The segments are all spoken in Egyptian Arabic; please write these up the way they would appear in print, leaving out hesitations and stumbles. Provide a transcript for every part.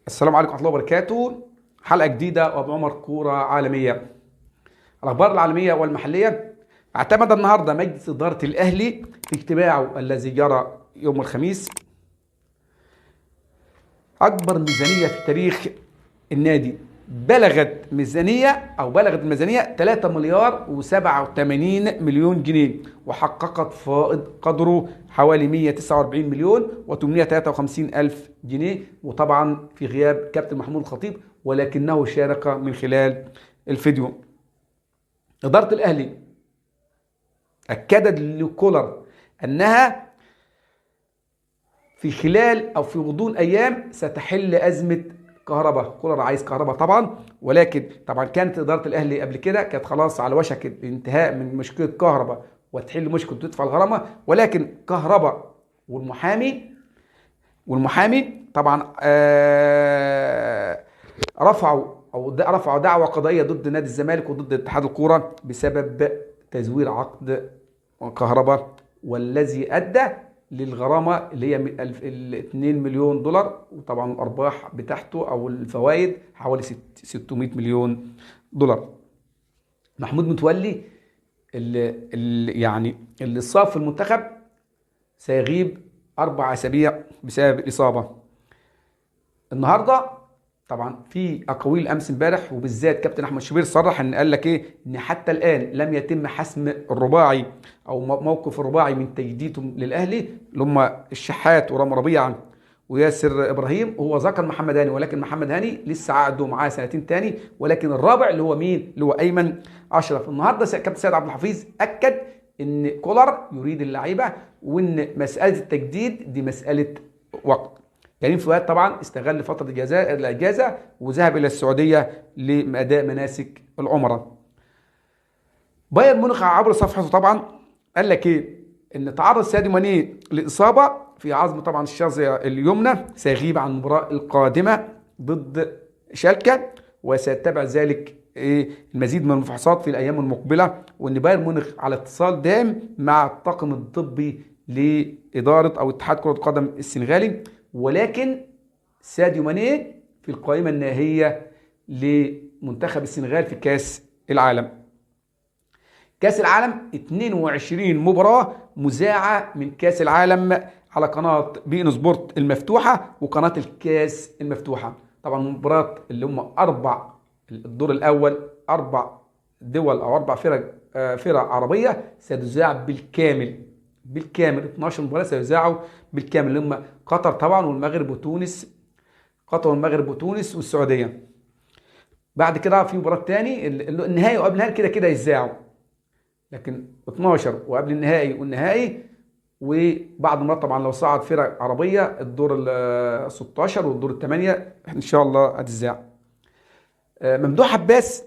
السلام عليكم ورحمة الله وبركاته. حلقة جديدة وأبو عمر كورة عالمية. الأخبار العالمية والمحلية. اعتمد النهاردة مجلس إدارة الأهلي في اجتماعه الذي جرى يوم الخميس أكبر ميزانية في تاريخ النادي، بلغت الميزانية 3 مليار و87 مليون جنيه، وحققت فائض قدره حوالي 149 مليون و853 ألف جنيه، وطبعا في غياب كابتن محمود الخطيب، ولكنه شارك من خلال الفيديو. إدارة الأهلي أكدت لكولر أنها في خلال أو في غضون أيام ستحل أزمة كهرباء. كولر عايز كهرباء طبعا، ولكن طبعا كانت إدارة الأهلي قبل كده كانت خلاص على وشك الانتهاء من مشكلة كهرباء وتحل مشكلة وتدفع الغرامة، ولكن كهرباء والمحامي طبعا رفعوا دعوة قضائية ضد نادي الزمالك وضد اتحاد الكورة بسبب تزوير عقد كهرباء، والذي أدى للغرامة اللي هي 2 مليون دولار، وطبعا الأرباح بتاعته أو الفوائد حوالي 600 مليون دولار. محمود متولي اللي صاب في المنتخب سيغيب 4 أسابيع بسبب الإصابة. النهارده طبعا في اقاويل امس امبارح، وبالذات كابتن احمد شوبير صرح ان قال لك ايه، ان حتى الان لم يتم حسم الرباعي او موقف الرباعي من تجديدهم للاهلي اللي هم الشحات ورام ربيعة وياسر ابراهيم، وهو ذكر محمد هاني، ولكن محمد هاني لسه عقده معاه 2 سنين تاني، ولكن الرابع اللي هو مين؟ اللي هو ايمن اشرف. النهارده كابتن سيد عبد الحفيظ اكد ان كولر يريد اللعيبة، وان مسالة التجديد دي مسالة وقت. كريم فؤاد طبعا استغل فترة الإجازة وذهب إلى السعودية لأداء مناسك العمرة. بايرن ميونخ عبر صفحته طبعا قال لك إيه؟ إن تعرض ساديو ماني لإصابة في عظم طبعا الشظية اليمنى، سيغيب عن المباراة القادمة ضد شالكة، وسيتبع ذلك إيه المزيد من الفحوصات في الأيام المقبلة، وإن بايرن ميونخ على اتصال دائم مع الطاقم الطبي لإدارة أو اتحاد كرة القدم السنغالي، ولكن ساديو ماني في القائمة النهائية لمنتخب السنغال في كأس العالم. كأس العالم 22 مباراة مذاعة من كأس العالم على قناة بي إن سبورت المفتوحة وقناة الكأس المفتوحة. طبعا مباراة اللي هم 4 الدور الأول 4 دول أو 4 فرق عربية ستذاع بالكامل 12 مباراة سيذاعوا بالكامل، اللي هم قطر طبعا والمغرب وتونس، قطر والمغرب وتونس والسعودية. بعد كده في مباراة تاني النهائي وقبل النهائي كده كده يذاعوا، لكن 12 وقبل النهائي والنهائي، وبعد مرات طبعا لو صعد فرق عربية الدور ال 16 والدور 8 ان شاء الله هتذاع. ممدوح عباس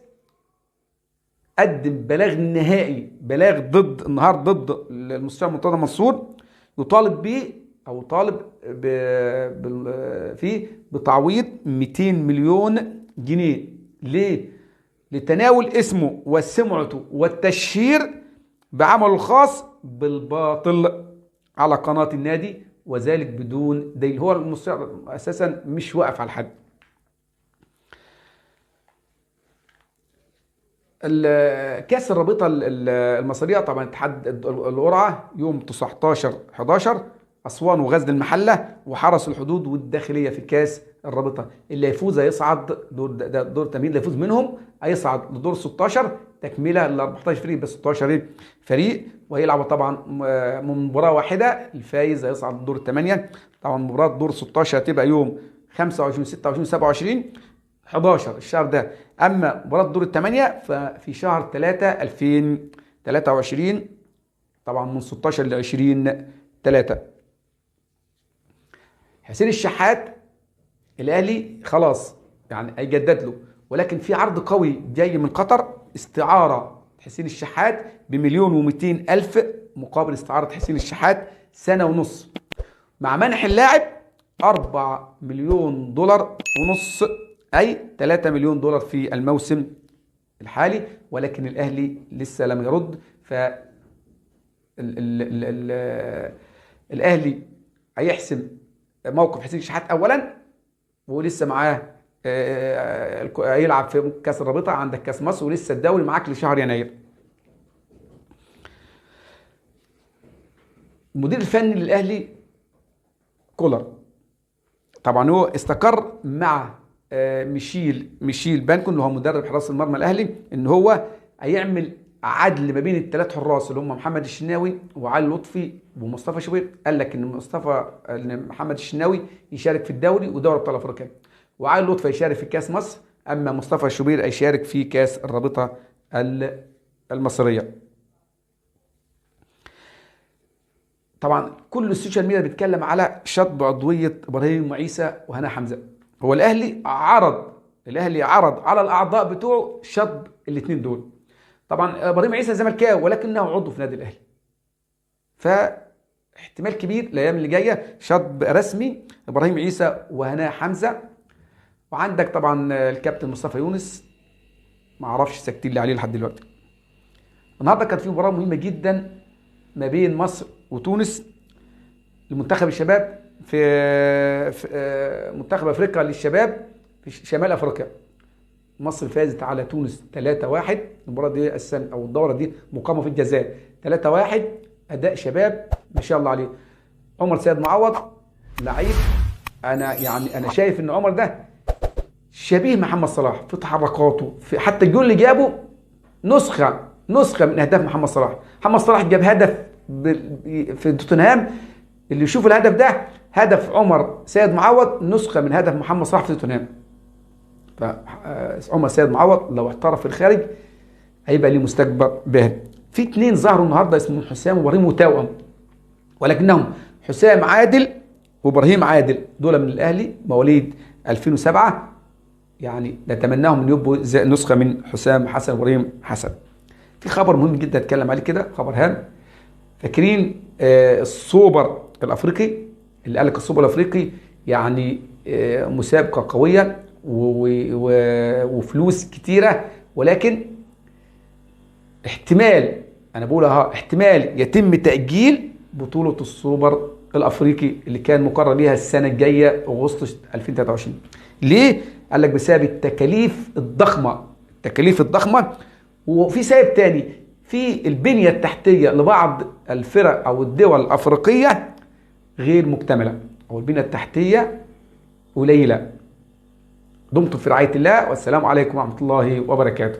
قدم بلاغ نهائي، بلاغ ضد النهارده ضد المستشار مرتضى منصور، يطالب به او طالب فيه بتعويض 200 مليون جنيه. ليه؟ لتناول اسمه وسمعته والتشهير بعمله الخاص بالباطل على قناة النادي، وذلك بدون دليل. هو المستشار اساسا مش واقف على حد. كاس الرابطة المصرية طبعا اتحاد القرعة يوم 19/11، اسوان وغزل المحلة وحرس الحدود والداخليه في كاس الرابطة. اللي يفوز هيصعد دور 8، اللي يفوز منهم هيصعد لدور 16 تكمله ل 14 فريق، بس 16 فريق، وهيلعبوا طبعا من مباراة واحدة، الفايز هيصعد لدور 8. طبعا مباراة دور 16 هتبقى يوم 25 26 27 11 الشهر ده. اما مباراة دور 8 ففي شهر 3 2023 طبعا من 16 ل 20 3. حسين الشحات الاهلي خلاص يعني هيجدد له، ولكن في عرض قوي جاي من قطر، استعارة حسين الشحات ب1,200,000 مقابل استعارة حسين الشحات 1.5 سنة، مع منح اللاعب 4 مليون دولار ونص، أي 3 مليون دولار في الموسم الحالي، ولكن الأهلي لسه لم يرد. ف الأهلي هيحسم موقف حسين الشحات أولا، ولسه معاه هيلعب في كاس الرابطة، عندك كاس مصر، ولسه الدوري معاك لشهر يناير. المدير الفني للاهلي كولر، طبعا هو استقر مع ميشيل بانكون اللي هو مدرب حراس المرمى الاهلي، ان هو هيعمل عدل ما بين الثلاث حراس اللي هم محمد الشناوي وعلي لطفي ومصطفى شوبير. قال لك ان محمد الشناوي يشارك في الدوري ودوري ابطال افريقيا، وعلي لطفي يشارك في كاس مصر، اما مصطفى شوبير هيشارك في كاس الرابطة المصرية. طبعا كل ال social media بيتكلم على شطب عضوية ابراهيم وعيسى وهنا حمزة. هو الاهلي عرض على الاعضاء بتوعه شطب الاثنين دول. طبعا ابراهيم عيسى زملكاوي ولكنه عضو في نادي الاهلي، فاحتمال كبير الايام اللي جاية شطب رسمي ابراهيم عيسى وهنا حمزة. وعندك طبعا الكابتن مصطفى يونس، ما اعرفش ساكتين اللي عليه لحد دلوقتي. النهارده كانت في مباراة مهمة جدا ما بين مصر وتونس لمنتخب الشباب في منتخب افريقيا للشباب في شمال افريقيا. مصر فازت على تونس 3-1. المباراة دي السنة او الدورة دي مقامه في الجزائر 3-1. اداء شباب ما شاء الله عليه. عمر سيد معوض لعيب، انا شايف ان عمر ده شبيه محمد صلاح في تحركاته، في حتى الجول اللي جابه نسخه من اهداف محمد صلاح. محمد صلاح جاب هدف في توتنهام، اللي يشوف الهدف ده هدف عمر سيد معوض نسخه من هدف محمد صلاح في توتنهام. فعمر سيد معوض لو احترف في الخارج هيبقى ليه مستقبل باهر. في اثنين ظهروا النهارده اسمهم حسام وابراهيم وتوأم، ولكنهم حسام عادل وابراهيم عادل، دول من الاهلي مواليد 2007، يعني نتمناهم ان يبقوا نسخه من حسام حسن وابراهيم حسن. في خبر مهم جدا اتكلم عليه كده، خبر هام. فاكرين السوبر الافريقي اللي قال لك السوبر الافريقي يعني مسابقة قوية وفلوس كتيرة، ولكن احتمال، انا بقولها احتمال يتم تاجيل بطوله السوبر الافريقي اللي كان مقرر ليها السنة الجاية اغسطس 2023. ليه؟ قال لك بسبب التكاليف الضخمة، التكاليف الضخمة، وفي سبب تاني في البنية التحتية لبعض الفرق او الدول الافريقية غير مكتملة، او البنية التحتية قليله. دمتم في رعاية الله، والسلام عليكم ورحمة الله وبركاته.